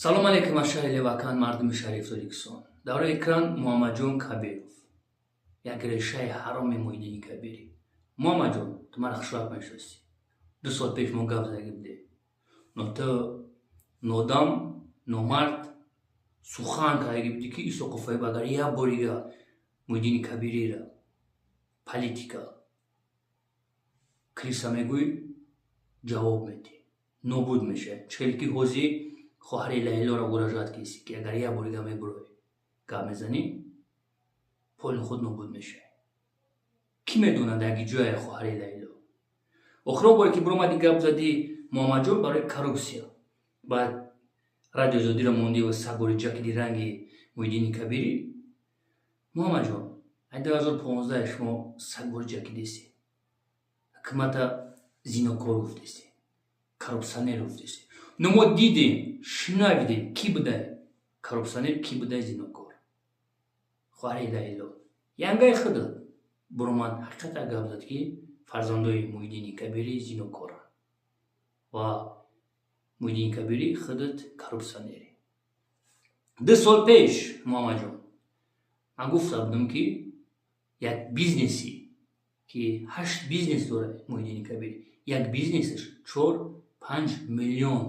Салом алейкум аз шаҳри Левакан, мардуми шариф Тоҷикистон. Дар рӯи экран Муҳаммадҷон Кабиров, як решаи ҳароми Муҳиддини Кабирӣ. Муҳаммадҷон, ту мара хушвақт мешиносӣ. 2 сол пеш мо гап задаги будем, но ту нодам, номард, сухан кардаги будӣ, ки Исоқов агар як борига Муҳиддини Кабирира политика крыса мегӯй, ҷавоб медиҳ, нобуд мешавад. Чӣ хеле ки ҳозир хоҳари Лайлоро угрожать киси, ки агар як борига мебурой, гап мезанӣ, поли худ нобуд мешавад. Кӣ медонад, дар ҷое хоҳари Лайло. Охирон боре ки биромадӣ, гап задӣ, Муҳаммадҷон, барои коррупсия, баъд Радио Озодиро мондӣ ва сагбори ҷакиди ранги Муҳиддини Кабирӣ. Муҳаммадҷон, ай 2015 шумо сагбори ҷакидеси, ҳукумата зинокор гуфтеси, коррупсионер гуфтеси. Но мо дидем, шунавидем, кӣ будай коррупсионер, кӣ будай зинокор. Хоҳари Лайло, янгаи худат буромад, ҳақиқата гап зад, ки фарзандои Муҳиддини Кабирӣ зинокоранд ва Муҳиддини Кабирӣ худат коррупсионерӣ. 2 сол пеш, Муҳаммадҷон, ман гуфта будам, ки як бизнеси, ки ҳашт бизнес дорад Муҳиддини Кабирӣ, як бизнесаш 4-5 миллион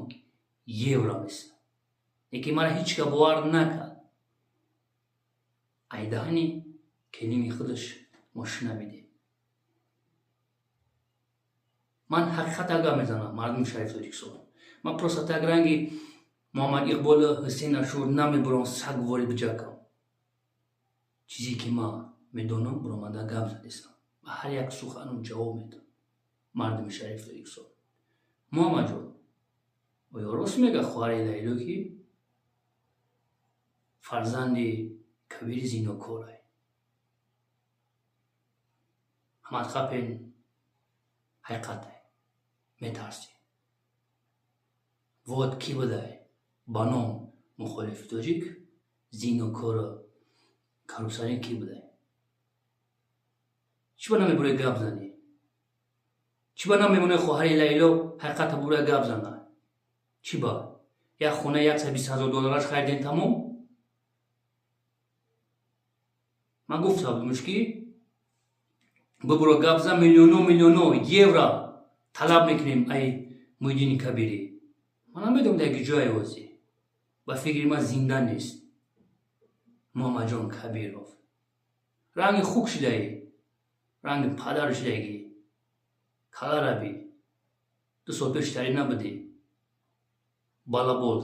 евро месад, лекин мара ҳеҷ ка бовар накард. Айдаҳани келини худаш мо шунавидем. Ман ҳақиқата гап мезанам, мардуми шариф Тоҷикистон. Ман просто так ранги Муҳаммад Иқболу Ҳусейн Ашур намебурам, сагвори биҷакам. Чизе ки ман медонам, буромада гап задесам, ба ҳар як суханам ҷавоб медам. Мардуми шариф Тоҷикистон, Муҳаммадҷон, оё рост мега хоҳари Лайло, ки фарзанди Кабири зинокорай? Ҳамад хапен ҳақиқатай, метарсӣ. Вот кӣ будай ба ном мухолифи тоҷик, зинокору коррупсионер кӣ будай? Чӣ ба намебурӣ гап занӣ? Чӣ ба намемонӣ хоҳари Лайло ҳақиқата бура гап зана? Чӣ ба як хона 120 000 доллараш харидем, тамом? Ман гуфта будамш, ки бибуро, гап зан, миллионо миллионо евро талаб мекунем ай Муҳиддини Кабирӣ. Ман намедонам, дар ҷое ҳозӣ, ба фикри ман, зинда нест. Муҳаммадҷон Кабиров, ранги хук шидаӣ, ранги падар шидаги калараби. 2 сол пеш тари набудӣ, балабол.